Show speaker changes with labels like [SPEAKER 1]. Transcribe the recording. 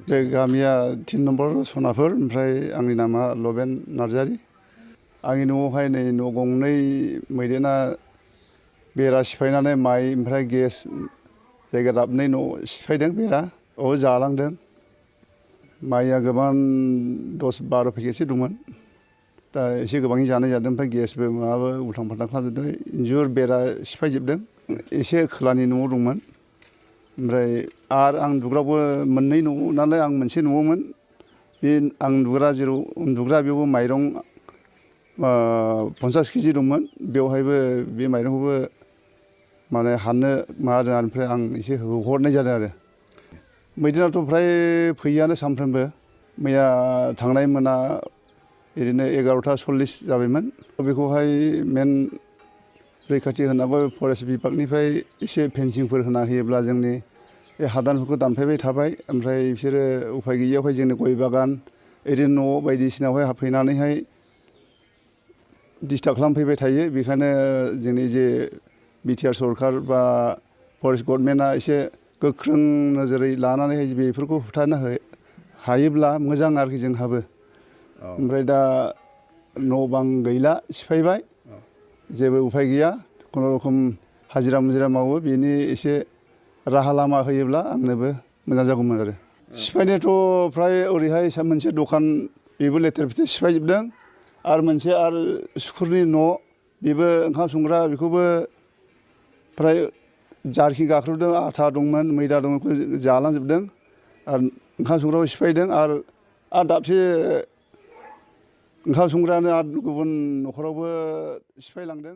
[SPEAKER 1] बे गामिया 3 नम्बर सनाफुर ओमफ्राय आंनि नामा लबेन नार्जारि। आंनि न'आवहाय नै न' गंनै मैदेना बेरा सिफायनानै माइ ओमफ्राय गेस जायगा दाबनै न' सिफायदों बेरा जालांदों। माइया गोबां 10-12 पेकेटसो दंमोन। दा एसे गोबाङै जानाय जादों ओमफ्राय गेसबो माबाबो उल्थां फाल्थां खालामजोबदों। इन्जुर बेरा सिफायजोबदों। एसे खोलानि न'आव दंमोन। ओमफ्राय आरो आं उन्दुग्राबो मोननै न' नालाय आं मोनसे न'आवमोन। बे आं उन्दुग्रा जेराव उन्दुग्रा बेयावबो माइरं 50 केजि दंमोन। बेवहायबो बे माइरंखौबो माने हाननो माबादों ओमफ्राय आं एसे होहरनाय जादों आरो। मैदेनाथ' फ्राय फैयोआनो सानफ्रोमबो। मैया थांनाय मोना ओरैनो 11:40 जाबायमोन। बेखौहाय मेन रैखाथि होनांगौ फरेस्ट बिभागनिफ्राय एसे फेन्सिंफोर होना होयोब्ला जोंनि बे हादानफोरखौ दानफायबाय थाबाय। ओमफ्राय बिसोरो उफाय गैयियावहाय जोंनि गय बागान ओरैनो न' बायदिसिनायावहाय हाबफैनानैहाय डिस्टार्ब खालामफैबाय थायो। बेखायनो जोंनि जे बिटिआर सरखार बा फरेस्ट गभर्नमेन्टआ एसे गोख्रों नोजोरै लानानैहाय बेफोरखौ होबथानो हायोब्ला मोजां आरोखि जोंहाबो। ओमफ्राय दा न' बां गैला सिफायबाय। जेबो उफाय गैया। खुनुरुखुम हाजिरा मुजिरा मावो। बेनि एसे राहा लामा होयोब्ला आंनोबो मोजां जागौमोन आरो। सिफायनायाथ' फ्राय ओरैहाय मोनसे दखान बेबो लेथेर फेथेर सिफायजोबदों। आरो मोनसे सुकुरनि न' बेबो ओंखाम संग्रा बेखौबो फ्राय जारखि गाख्रुबदों। आथा दंमोन मैदा दंमोन बेखौ जालांजोबदों। आरो ओंखाम संग्राखौ सिफायदों। आरो दाबसे ओंखाम संग्रायानो आरो गुबुन न'खरावबो सिफायलांदों।